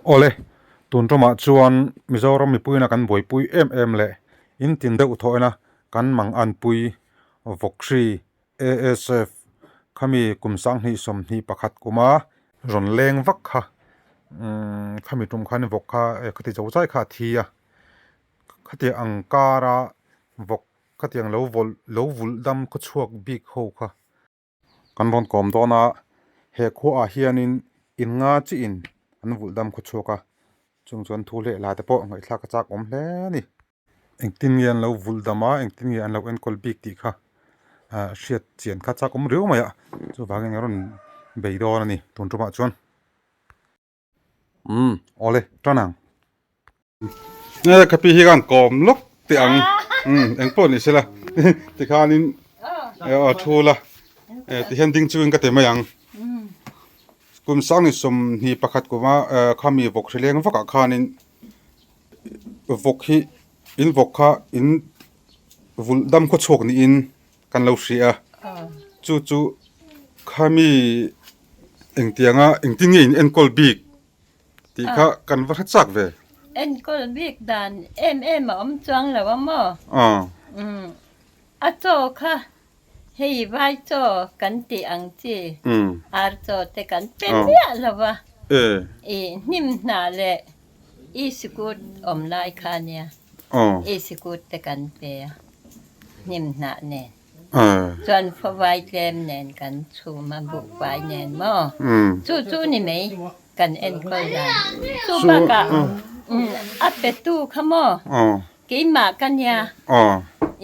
Awle, tun tumah chuan Mizoram mipuina kan buaipui em em leh in tin deuh thawhina kan mang anpui Vawkhri ASF khami kum 2021 kuma rawn leng vak kha khami tum khan vawk kha khati zo zai kha a thi a, khatiang ang kara vawk khatiang lo vawlh lo vulh dam khawchhuak bik ho kha. Kan rawn kawm dawn a, he khuaah hianin in nga chiin an vulh dam khaw chhuak a, chung chuan thu leh la te pawh ngaihthlak a chak awm hle a ni. Engtin nge an lo vulh dam a, engtin nge an lo enkawl bik tih kha ah hriat chian kha chak awm riau mai a, chuvangin a rawn bei dawn a ni tun tumah chuan. Umm awle tan ang. Nge ka pi hi khan kawm lawk teh ang umm engpawh ni sela tikhanin aw thu la tihian ding chungin ka ti mai ang kum sang ni 21 kuma khami vawk hri leng vakah khanin vawk hi in vawk kha in vulh dam khaw chhuak niin kan lo hria a chu chu khami engtianga engtin nge in enkawl bik tih kha kan va hre chak ve. Enkawl bik dan em em a awm chuang lo a maw? Umm a chaw kha hei vai chaw kan tih ang chi ar chaw te kan pe miah lo va ih hnim hnah leh i sikut awm lai kha nia i sikut te kan pe a hnim hnah nen. Chuan fawvai tlem nen kan chhum a, buhfai nen maw? Chu chu ni mai kan enkawl dan. Chu bakah a petu kha maw? Keimah ka nia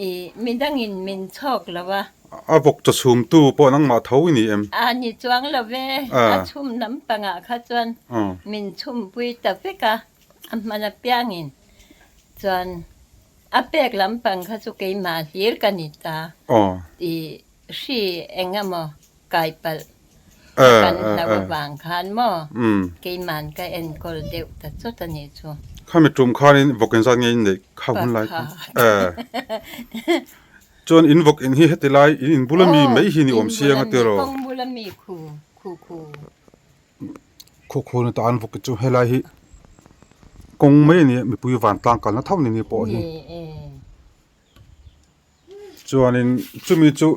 i midangin min chhawk lo a. A vawk chaw chhumtu pawh nangmah tho i ni em? A ni chuang lo ve, a chhum lampangah kha chuan min chhumpui ta vek a, a hman apiangin chuan A pek lampang kha chu keimah hlir ka ni ta tih hri eng emaw kai palh kan hlau avang khan maw keima'n ka enkawl deuh ta chawt a nih chu. Khami tum khanin vawk in zat nge in neih kha hun lai khan chuan in vawk in hi heti lai in in bula mi mai hi ni awm siang a tiraw. Kawng bula mi khu khu khu. Khaw khaw na tan vawk chu helai hi kawng mai a ni a mipui vantlang kalna tho ni ni pawh hi chuanin chumi chu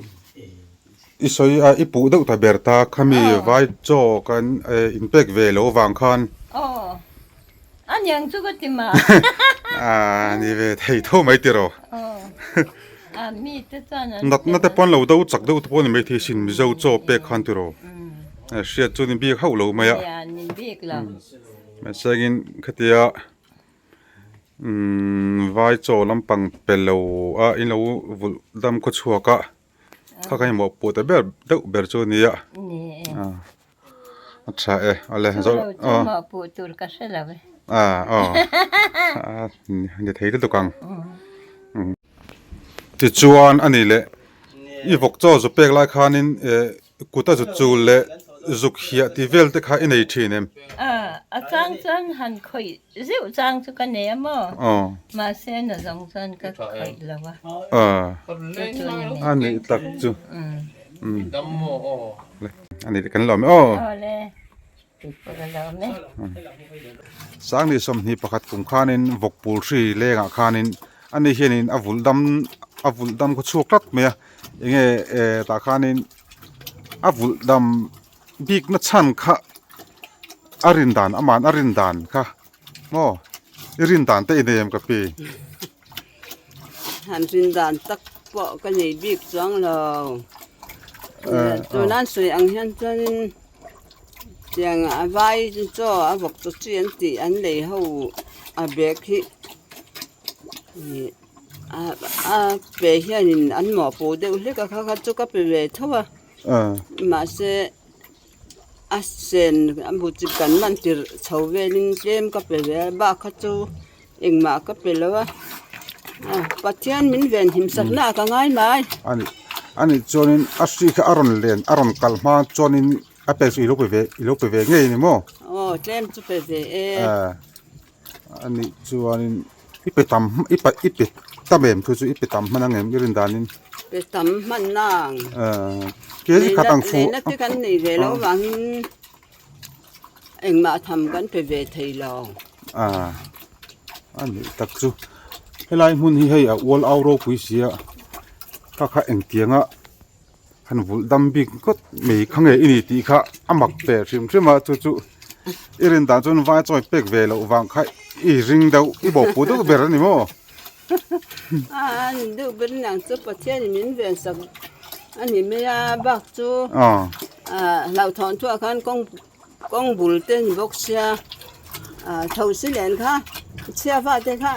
i sawi a i puh deuh ta ber ta khami vai chaw kan eh inpek ve loh avang khan a ni ve thei tho mai tiraw Natna te pawn lo do chak deuh te pawh ni maithei sin Mizo chaw pek khan tiraw hriat chu ni bik hauh lo mai a mahsengin khatia umm vai chaw lampang pe lo a in lo vulh dam khaw chhuak a kha kha hmawh pawh ta ber deuh ber chu a nia a tha e awle aw ni thei lutuk ang. Tichuan a ni leh i vawk chaw zu pek lai khanin eh kut a zut chul leh zuk hiah tih vel te kha i nei thin em? A, a chang chuan han khawih zeuh chang chu ka nei a maw? Aw. Mahse na zawng chuan ka khawih lo a. A, Chu chu ni mai. a nih tak chu. A nih kan lawm e aw. Aw le. 2021 kum khanin vawk pul hri lengah khanin ani hianin a vulh dam a vulh dam khaw chhuak tlat mai a enge eh tah khanin a vulh dam bik na chhan kha a rin dan aman a rin dan kha maw i rin dan te i nei em ka pi. Han rin dan tak pawh ka nei bik chuang lo tuna an sawi ang hian chuanin tiang a vai chaw a vawk chaw chi an tih an lei ho a bag hi ih a pe hianin an mawhpuh deuh hlek a kha kha chu ka pe ve tho a mahse a sen a bu chi kan man tirh chho velin tlem ka pe ve a bak kha chu engmah ka pe lo a Pathian min ven him sak na ah ka ngai mai. Ani ani chuanin a hri kha a rawn len a rawn kal hma chuanin a pek chu i lo pe ve i lo pe ve ngei ni maw? Aw tlem chu pe ve e. Ani chuanin i pe tam i pa i pe tam em thu chu i pe tam hman ang em i rin danin? Pe tam hman nang. Kei khat ang fu. Leina te kan nei ve lo vangin. Engmah tham kan pe ve thei lo. A a nih tak chu helai hmun hi hei a ual au ropui sia kha kha engtianga han vulh dam bik ngawt mai kha nge i ni tih kha a mak ve hrim hrim a chu chu i rin dan chuan vai chawi pek ve loh vang kha i ring deuh i bawhpui deuh ber a ni maw. A a ni deuh ber niang chu Pathian in min ven sak a ni mai a bak chu hlauhthawn thuah khan kawng kawng bul te ni bawk sia tho si nen kha chhia va te kha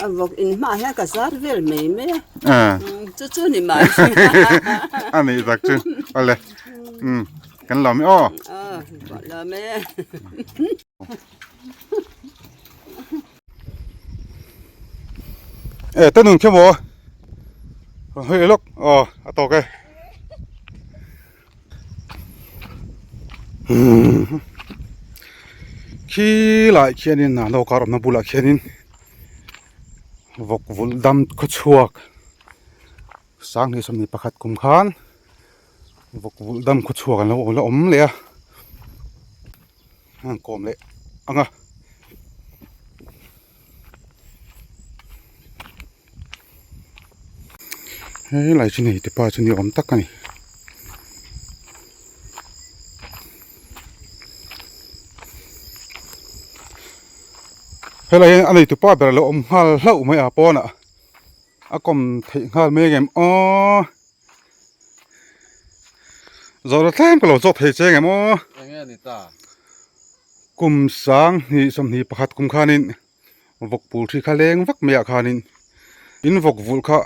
a vawk in hmaah hian ka zar vel mai mai a chu chu ni mai a nih tak chu awle kan lawm e aw lawm e. E ta nun khe maw hei lawk aw a tawk e khi lai khianin a lo kar awmna bulah khianin vawk vulh dam khaw chhuak sanghnih sawmhnih pakhat kum khan vawk vulh dam khaw chhuak an lo la awm leh a an kawm leh ang a. Helai chu nei te pa chu ni awm tak a ni. Helai hian a neitu pa ber a lo awm nghal hlauh mai a pawnah a kawm theih nghal mai ang em aw. Zawhna tlem ka lo zawk thei che ang em aw. Enge ni ta? Kum 20 21 kum khanin vawk pul thi kha leng vak mai ah khanin in vawk vulh kha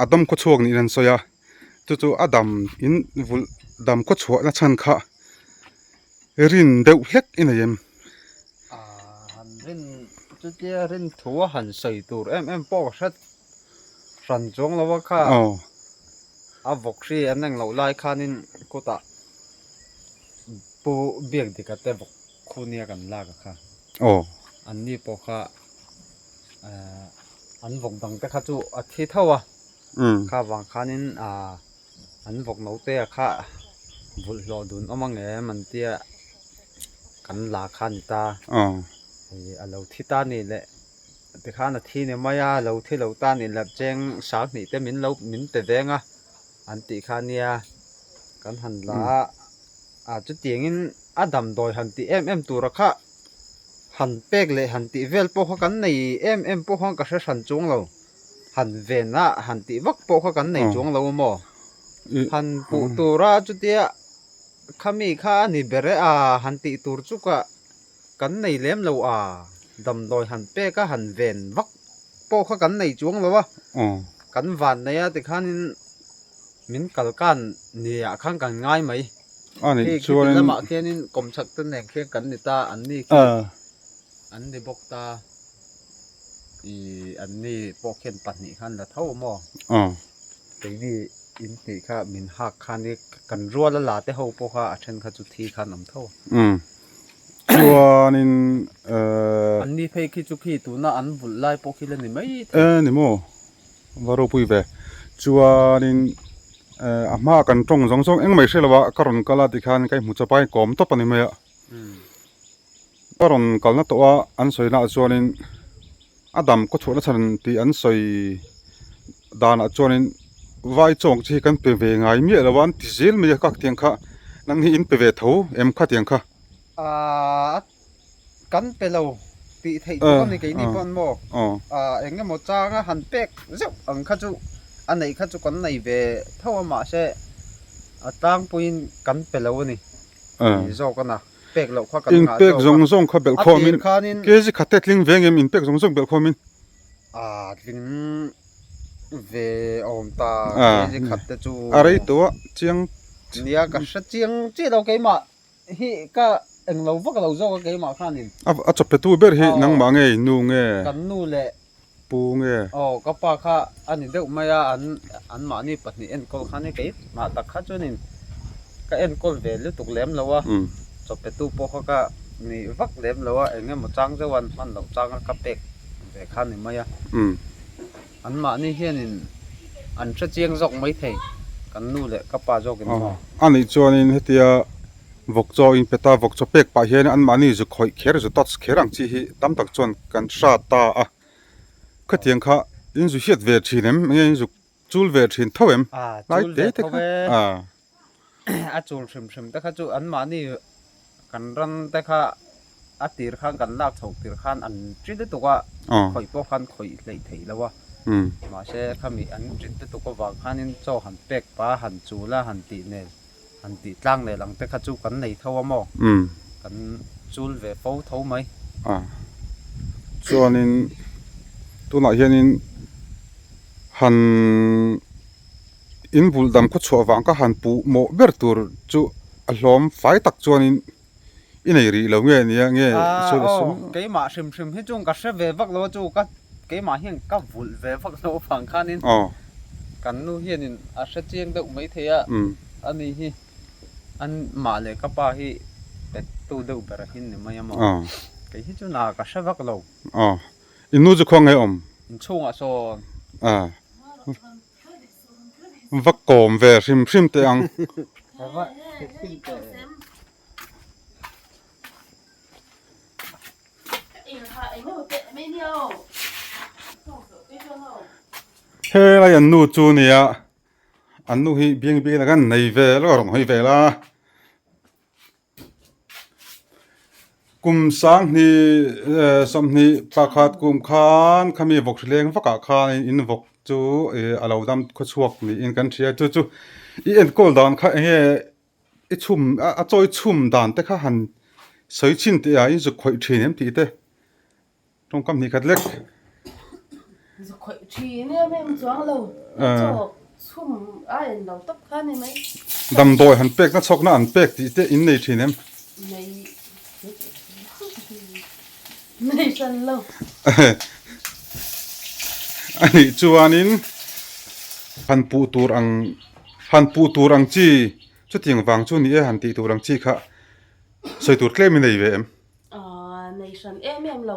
a dam khaw chhuak niin an sawi a chu chu a dam in vulh dam khaw chhuah na chhan kha rin deuh hlek i nei em? Aaa han rin chutia rin thu a han sawi tur em em pawh ka hre hran chuang lo a kha a vawk hri an eng loh lai khanin kutah Pu Biakdika te vawk khu nia kan lak a kha. Aw. An ni pawh kha eh an vawk dang te kha chu a thi tho a. Kha vang khanin ah an vawk no te a kha vulh hlawh dun awm ang em an tia kan la kha a ni ta. Aw. Hei a lo thi ta ni leh tikhan a thi ni mai a, a lo thi lo ta ni leh cheng sanghnih te min lo min pe veng a. An tih kha nia kan han la a, ah chutiangin a damdawi han tih em em tura kha han pek leh han tih vel pawh kha kan nei em em pawh khan ka hre hran chuang lo, han ven a han tih vak pawh kha kan nei chuang lo maw? Han puh tura chutia khami kha a ni ber e a han tih tur chu ka kan nei lem lo a, damdawi han pek a han ven vak pawh kha kan nei chuang lo a, kan van nei a tikhanin min kal kan ni ah khan kan ngai mai. Hei khiti lamah khianin kawmchhak te nen khian kan ni ta, an ni khi an ni bawk ta, ih an ni pawh khian pahnih khan la tho maw? Keini in hnih kha min hak khan i kan rual a la te ho pawh kha a then kha chu thi khan awm tho. Chuanin eh. An ni phei khi chu khi tuna an vulh lai pawh khi la ni mai thei. Eh ni maw? Va ropui ve. Chuanin eh a hmaa kan tawng zawng zawng engmah i hre lo a, ka rawn kal a tikhan ka inhmu chawp a, i kawm tawp a ni mai a. Ka rawn kalna tawh a an sawi naah chuanin a dam khaw chhuahna chhan tih an sawi danah chuanin vai chawng chi hi kan pe ve ngai miah lo a an ti zel mai a ka tiang kha nang hi in pe ve tho em kha tiang kha. Aaa kan pe lo tih theih tur a ni keini pawh an maw aaa eng emaw changa han pek zeuh ang kha chu a neih kha chu kan nei ve tho a mahse a tlangpuiin kan pe lo a ni zawk a na. Pek loh kha kan ngah zawk a. Inpek zawng zawng kha belh khawmin kg khat te tling ve ngem inpek zawng zawng belh khawmin. A tling ve awm ta kg khat te chu. A rei tawh a chiang. Nia ka hre chiang chiah lo keimah hi ka englo vak lo zawk a keimah khanin. A chawp petu ber hi nangmah nge nu nge. Kan nu leh. Pu nge. Aw ka pa kha a ni deuh mai a an anmahni pahnih enkawl kha ni keimah tak kha chuanin ka enkawl ve lutuk lem lo a, chawpetu pawh kha ka ni vak lem lo a, eng emaw chang zeuh an hman loh changa ka pek ve kha ni mai a. Anmahni hianin an hre chiang zawk maithei kan nu leh ka pa zawkin maw. A nih chuanin hetia. Vawk chaw in pet a, vawk chaw pek pah hian anmahni zu khawih kher, zu touch kher ang chi hi tam tak chuan kan hrat ta a. Khatiang kha in zu hriat ve thin em? Enge in zu chul ve thin tho em? A chul ve tho e. A chul hrim hrim te kha chu anmahni kan ram te kha a tir khan kan lak chhoh tir khan an ṭi lutuk a, khawih pawh khan khawih hleih theih lo a. Mahse khami an ṭit lutuk avang khanin chaw han pek pa han chul a han tih nen han tih tlang leh lang te kha chu kan nei tho a maw? Kan chul ve fo tho mai. A, chuanin tunah hianin han in bul dam khaw chhuah vang kha han puh mawh ber tur chu a hlawm fai tak chuanin i nei rih lo nge nia nge i sawi la sum. Aw, keimah hrim hrim hi chuan ka hre ve vak lo a chu ka keimah hian ka vulh ve vak lo avang khanin kan nu hianin a hre chiang deuh mai thei a, ani hi an mah leh ka pa hi pet tu deuh ber a hin ni mai a maw, kei hi chu na ka hre vak lo. Aw, in nu chu khaw nge awm? Inchhungah sawn. A. Va kawm ve hrim hrim teh ang. Helai an nu chu nia an nu hi biang biang in a kan nei vel a rawn hawi vel a. Kum sanghnih sawmhnih pakhat kum khan khami vawk hri leng vakah khan in vawk chu a lo dam khawchhuak niin kan hria chu chu i enkawl dan kha eng nge i chhum a chawi chhum dan te kha han sawi chhin teh a in zuk khawih thin em tih te. Tawngkam hnih khat lek. Zu khawih thin em em chuang lo. Chawk chhum a en lo tawp kha ni mai. Damdawi han pek na chhawk na an pek tih te in nei thin em? Nei nei hran lo. A nih chuanin han puh tur ang han puh tur ang chi chutiang vang chu ni e han tih tur ang chi kha sawi tur tlem i nei ve em? Aaa nei hran em em lo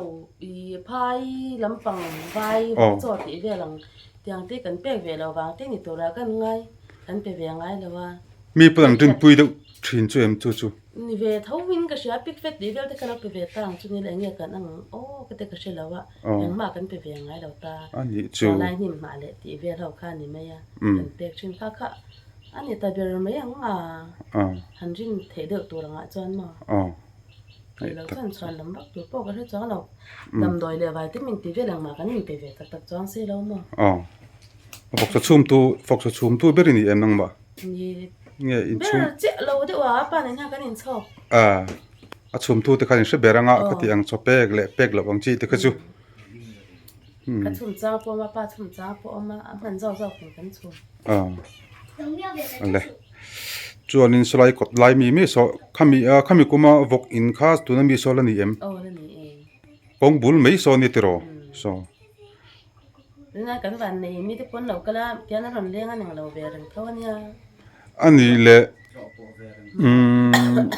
i phai lampang vai vak chaw tih vel ang tiang te kan pek ve lo vang te ni tura kan ngai kan pe ve ngai lo a. Mi pawn an rinpui deuh thin chu em chu chu? Ni ve tho in ka hria pik fet tih vel te kha lo pe ve ta ang chu ni le enge kan ang aw ka te ka hre lo a engmah kan pe ve ngai lo ta chaw lai hnim hnah leh tih vel ho kha ni mai a kan pek thin kha kha a ni ta ber mai ang a han rin theih deuh tur angah chuan maw. Kei lo chuan chhuan lam vak tur pawh ka hre chuang lo. Damdawi leh vitamin ti vel ang mah kan inpe ve tak tak chuang si lo maw? Aw. Vawksa chhumtu, vawksa chhumtu ber i ni em nangmah? Ni. Nge inchhum? Ber chiah lo deuh a, a pa nen hian kan inchhawk. A, a chhumtu te khan in hre ber anga ka tih ang chaw pek leh pek loh ang chi te kha chu. Ka chhum chang pawh a awm a, pa chhum chang pawh a awm a, a hman zawk zawk in kan chhum. Aw. Ale. Chuanin sawlai kawt lai mi mi saw khami a khami kuma vawk in kha tuna mi saw la ni em? Aw la ni e. Kawng bul mai saw ni tiraw saw. Tuna kan van nei mi te pawn lo kal a tian a rawn leng a ning lo ve reng tho ania. A nih leh umm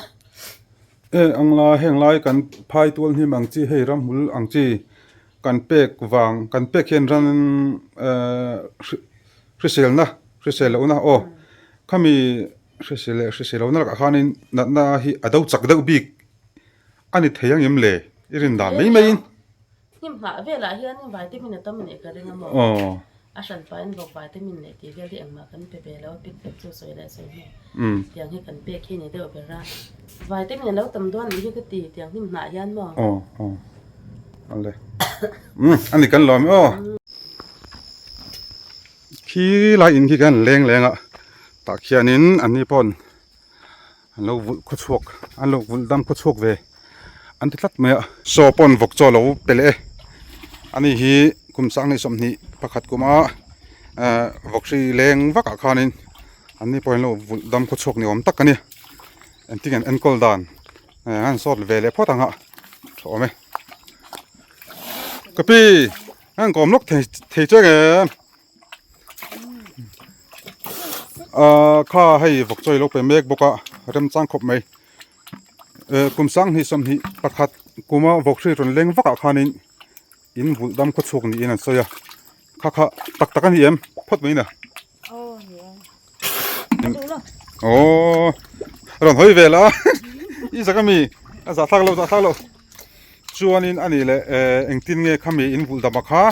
e ang lai heng lai kan phai tual hnim ang chi hei ramhmul ang chi kan pek vang kan pek hian ran ehh hriselna hrisel lohna aw khami hrisel leh hrisel lohna lakah khanin natna hi a do chak deuh bik a ni thei ang em le i rin dan mai maiin. Hnim hnah velah hian vitamin a tam a nih ka ring a maw? A hran pahin bawk vitamin leh tih vel hi engmah kan pe ve lo a pik pek chu sawi leh sawi hnu tiang hi kan pek hi ni deuh ber a vitamin a lo tam dawn nih hi ka ti tiang hnim hnah hian maw? Aw aw ale umm ani kan lawm e aw khi lai in khi kan leng leng a tah khianin an ni pawn an lo vulh khaw chhuak an lo vulh dam khaw chhuak ve an ti tlat mai a saw pawn vawk chaw lo pe leh e ani hi kum sanghnih sawmhnih pakhat kuma ehh vawk hri leng vakah khanin an ni pawhin lo vulh dam khaw chhuak ni awm tak a ni engtin an enkawl dan ehh an sawt ve leh phawt ang a tha awm e ka pi an kawm lawk thei thei che em. Ahh kha hei vawk chaw hi lo pe mek bawk a remchang khawp mai eh kum sanghnih sawmhnih pakhat kuma vawk hri rawn leng vakah khanin in vulh dam khaw chhuak niin an sawi a kha kha tak tak a ni em phawt mai na. Aw. Rawn hawi ve la i zak ami a zah thlak lo zah thlak lo chuanin a nih leh eh engtin nge khami in vulh dama kha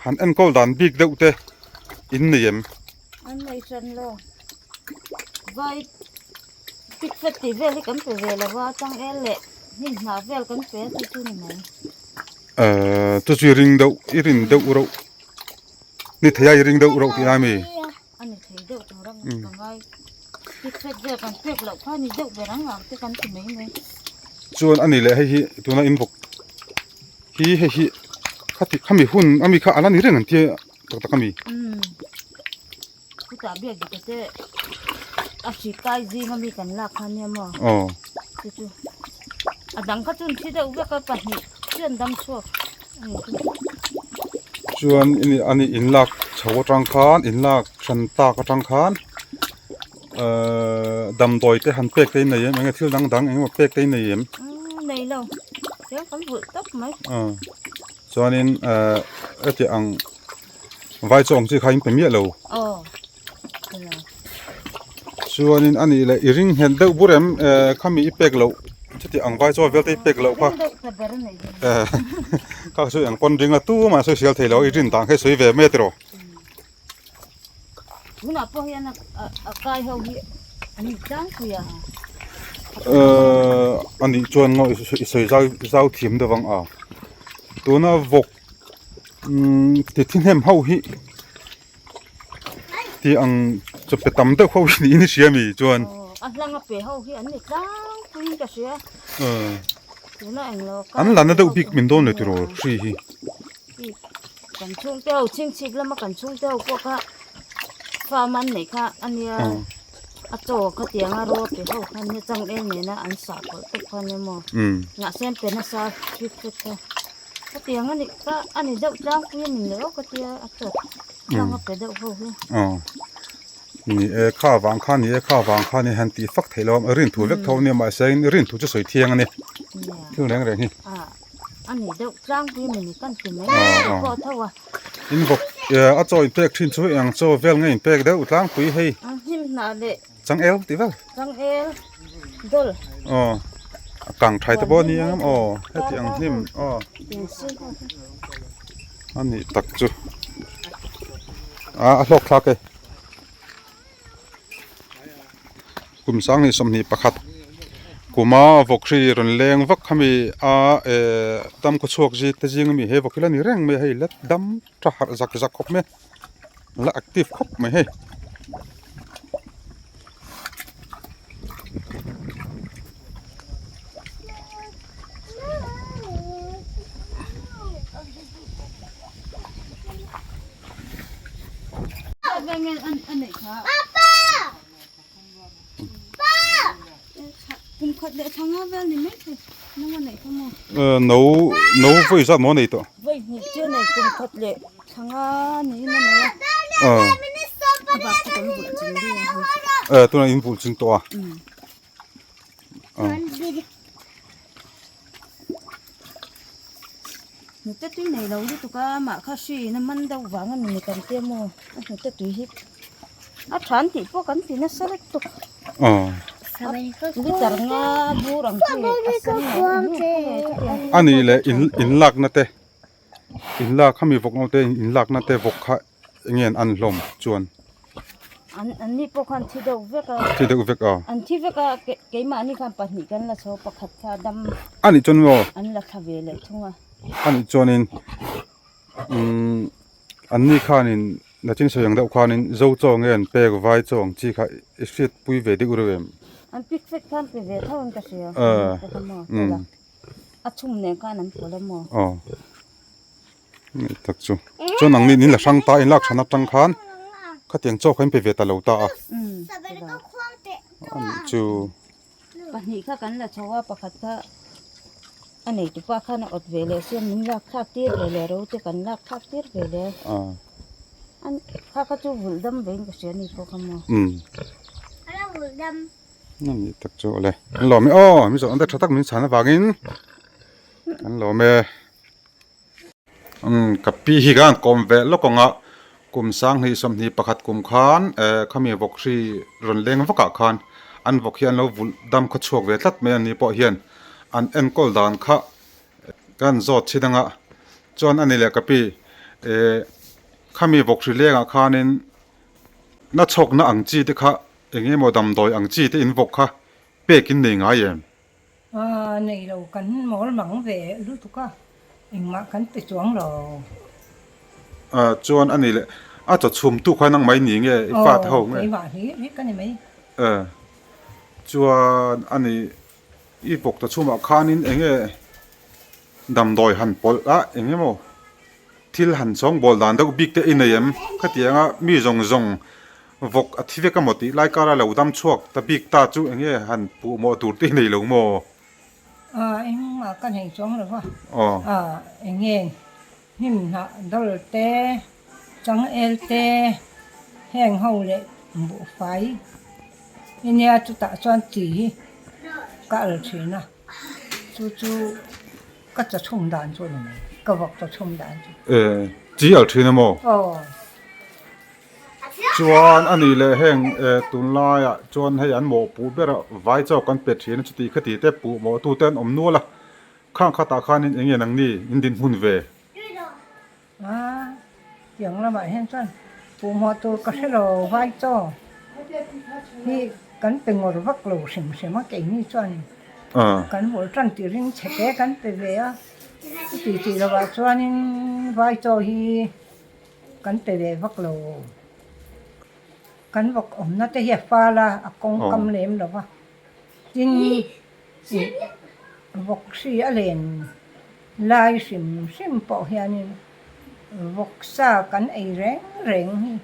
han enkawl dan bik deuh te in nei em? An nei hran lo vai pik fat tih vel hi kan pe ve lo va changel leh hnim hnah vel kan pe a chu chu ni mai. Eh chu chu i ring deuh i rin deuh reuh ni thei a i ring deuh reuh tih lai ami? A ni thei deuh tur a ka ngai pik fat vel kan pek loh kha a ni deuh ber ang ang te kan ti mai mai. Chuan a ni leh hei hi tuna in bawk hi hei hi khati khami hun ami kha a la ni reng an tia tak tak ami. Umm chutah biak dik te a hri kai zing ami kan lak kha nia maw aw chu chu a dang kha chu an thi deuh vek a pahnih chian dam chhuak a ni chu. Chuan ini ani in lak chho atang khan in lak hran tak atang khan ehh damdawi te han pek te in nei em eng nge thil dang dang eng emaw pek te in nei em? Umm nei lo tiang kan vulh tawp mai. Aw chuanin ehh heti ang vai chu ang chi kha in pe miah lo. Aw Chuanin a nih leh i ring nghet deuh bur em ehh khami i pek loh chuti ang vai chaw vel te i pek loh kha ehh kha sawi ang pawn ring a tumah sawi sial thei lo i rin dan kha i sawi ve mai a tiraw. Tunah pawh hian a kai ho hi an ni tlangpui a. Ehh a nih chuan ngaw i sawi zau zau thiam deuh ang a tuna vawk umm ti thi hnem ho hi. Ti ang chaw pe tam deuh ho hi niin i hria mi chuan. Aw a hlang a pe ho hi an ni tlangpuiin ka hria. Tuna englo ka. An lana deuh bik min dawn leh tiraw hri hi. Kan chhungte ho chhingchhip lama kan chhungte ho pawh kha farm an neih kha ania a chaw kha tianga raw pe ho kha ania changel nena an sah pawlh tawp kha ania maw. Mahse an pe nasa fit fet kha. Hetiang a nih kha a ni deuh tlangpui a ni leh awk a tia a chawt tlang a pe deuh ho hi. Aw ni e kha vang kha ni e kha vang kha ni han tih fak theih lo a rin thu vek tho ania mahse rin thu chu sawi thiang a ni thil reng reng hi. A ni deuh tlangpui a ni ni kan ti mai pawh tho a. In vawk a chaw in pek thin chu eng chaw vel nge in pek deuh tlangpui hei. Hnim hnah leh. Changel tih vel. Changel dawl. Aw a kang thai te pawh a ni ang em aw heti ang hnim aw a nih tak chu a a hlawk thlak e kum sanghnih 21 kuma vawk hri rawn leng vak khami a eh dam khaw chhuak zit te zing ami he vawk hi la ni reng mai a hei la dam tha harh zak zak khawp mai a la active khawp mai hei. No no vawi zat maw a nei tawh. Vawi hnih chu a nei kum khat leh thanga niin a nei a. A bak chu kan vulh ching deuh a. Eh tunah in vulh ching tawh a. Hnute tui nei lo lutuk a amah kha hri in a man deuh vang a ni kan tia maw a hnute tui hi a than tih pawh kan ti nasa lutuk liter nga bur ang chi a sen a nih leh in in lakna te in lak khami vawk naute in lakna te vawk kha eng nge an hlawm chuan. An an ni pawh khan thi deuh vek a. Thi deuh vek a. An thi vek a ke keimahni khan pahnih kan la chho pakhat kha dam. A nih chuan maw? An la thla ve leh thung a. A nih chuanin umm an ni khanin nachin sawi ang deuh khanin zo chaw nge an pek vai chaw ang chi kha i hriat pui ve deuh reuh em? An pik fek khan pe ve tho in ka hria. A chhum nen khan an pawlh a maw? Aw. Tak chu chuan ang ni la hrang ta in lak than atang khan khatiang chaw kha in pe ve ta lo ta a ani chu pahnih kha kan la chho a pakhat kha a nei tupa khan a awt ve leh sia min lak thlak tir ve leh ro te kan lak thlak tir ve leh a kha kha chu vulh dam ve in ka hria ni pawh kha maw ani tak chu awle an lawm e aw mi zawh an te tha tak min chhan avangin an lawm e. Umm ka pi hi khan kawm ve lawk ang a kum 21 kum khan eh khami vawk hri rawn leng vak ah khan. an vawk hi an lo vulh dam khaw chhuak ve tlat mai a ni pawh hian an enkawl dan kha kan zawt chhin anga chuan a ni leh ka pi eh khami vawk hri lengah khanin na chhawkna ang chi te kha eng emaw damdawi ang chi te in vawk kha pek in nei ngai em? A nei lo kan mawl mang ve lutuk a, engmah kan pe chuang lo. A chuan a ni leh a chaw chhum tu kha nang mai ni nge i fa te ho nge? Aw keimah hi hi ka ni mai. E chuan a ni i vawk ta chhumah khanin eng nge damdawi han pawlh a eng emaw thil han chawngbawl dan deuh bik te i nei em? Khatianga mi zawng zawng Vawk a thi vek a maw tih lai kara lo dam chhuak ta bik ta chu eng nge han puh mawh tur te hi nei lo maw? A engmah ka nei chuang lo va. A eng nge hnim hnah dawl te, changel te, heng ho leh buhfai i nia chutah chuan chi hi ka al thin a, chu chu ka chawchhum dan chu a ni mai, ka vawk chawchhum dan chu. E chi al thin a maw? Aw. Chuan a nih leh heng eh tunlaiah chuan hei an mawhpuh ber a vai chauh kan pe thin a chuti khati te puh mawh tu te an awm nual a khang khatah khanin eng nge nangni in dinhmun ve? A tiang lamah hian chuan puh mawh tur ka hre lo vai chaw hi kan pe ngawr vak lo hrim hrim a keini chuanin kan hawlh tan tih ring chhe te kan pe ve a chuti tih lovah chuanin vai chaw hi Kan pe ve vak lo. Kan vawk awmna te hi a fal a, a kawng kam lem lo va. Tin, ih vawk hri a len lai hrim hrim pawh hianin vawk sa kan ei reng reng hi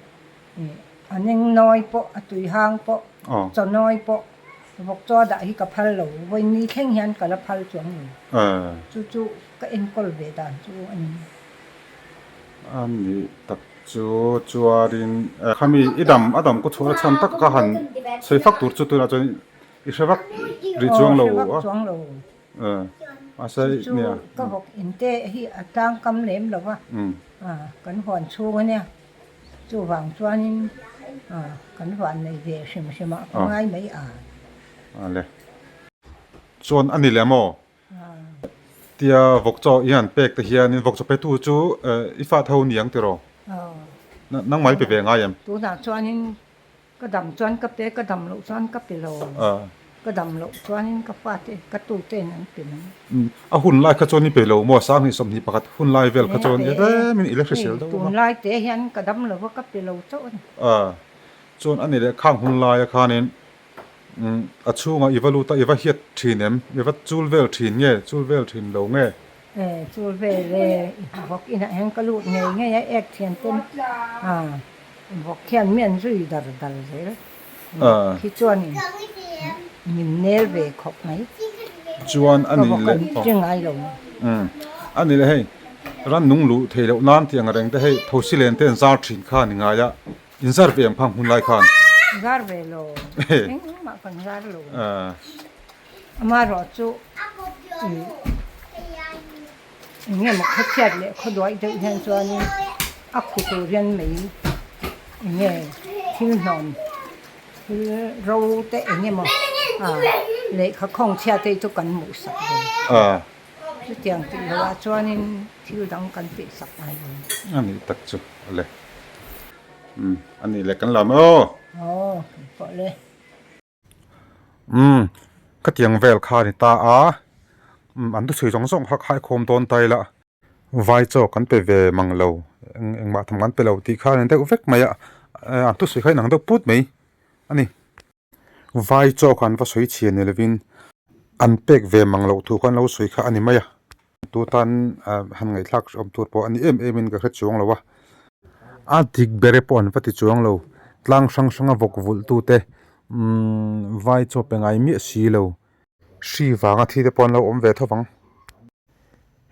ih a neng nawi pawh, a tui hang pawh, chaw nawi pawh vawk chaw dah hi ka phal lo. Vawiin ni thleng hian ka la phal chuang lo. Chu chu ka enkawl ve dan chu a ni. A nih tak chu chuanin khami i dam a dam ka chhuah na chhan tak ka han sawi fak tur chu tunah chuan i hre vak rih chuang lo a mahse nia ka vawk in te hi a tlang kam lem lo va kan huan chhung ania chuvang chuanin kan huan nei ve hrim hrim ah ka ngai mai a. Ale chuan a ni leh maw? Tia vawk chaw i han pek te hianin vawk chaw petu chu i fa tho ni ang tiraw? Nangmah i pe ve ngai em? Tunah chuanin ka dam chuan ka pe, ka dam loh chuan ka pe lo. Ka dam loh chuanin ka fate, ka tute'n an pe mai. A hun lai kha chuan i pe lo maw? 20 21 hun lai vel kha chuan i remin i la hrisel deuh a. Tunlai te hian ka dam lo va, ka pe lo chauh a ni. Chuan a ni leh khang hun laia khanin Umm a chhungah i va lut a, i va hiat thin em? I va chul vel thin nge? Chul vel thin lo nge? E, chul vel e, vawk inah hian ka lut ngei ngei a, ek thian ten a vawk hian mi an zui dar dar zel. Vawk hi chuanin min nel ve khawp mai. Chuan a nih leh. Ka vawk an ti ngai lo. Umm a nih leh hei ran nung luh theih loh nan tih ang reng te hei thosi len te an zar thin kha a ni ngai a. In zar ve ang phang hun lai khan. Zar ve lo. Engmah kan zar lo. Amaherawh chu eng nge maw khawchhiat leh khawduaih deuh hian chuanin a khu tur hian mei eng nge thil hnawm thil ro te eng emaw lehkha khawng chhiat te hi chu kan hmuh sak ve. Chutiang tih loh ah chuanin thil dang kan tih sak ngai lo. A nih tak chu a le. Umm a nih leh kan lam aw. Aw kan pawh le. Umm khatiang vel kha a ni ta a. Umm an thuchhui zawng zawng kha khaikhawm dawn ta ila. Vai chaw kan pe ve mang lo eng engmah tham kan pe lo tih kha a ni deuh vek mai a. An thusawi kha inang deuh put mai a ni. Vai chaw kha an va sawi chhian ni lovin an pek ve mang loh thu kha an lo sawi kha a ni mai a. Tu tan han ngaihthlak awm tur pawh a ni em em in ka hre chuang lo a. A dik bere pawh an va ti chuang lo. Tlang hrang hranga vawk vulh tu te umm vai chaw pe ngai miah si lo. Hri vanga thi te pawh an lo awm ve tho vang.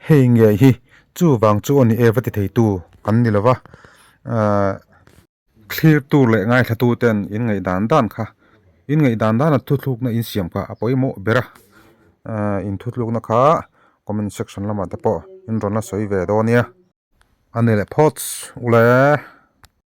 Hei nge hi chuvang chu a ni e va ti thei tu kan ni lo va. Ahh. Thlir tur leh ngaithlatu ten in ngaih dan dan kha in ngaih dan dan a thuthlukna in siam kha a pawimawh ber a, ahh in thuthlukna kha comment section lamah te pawh in rawn la sawi ve dawn nia. A ni leh phawts ule.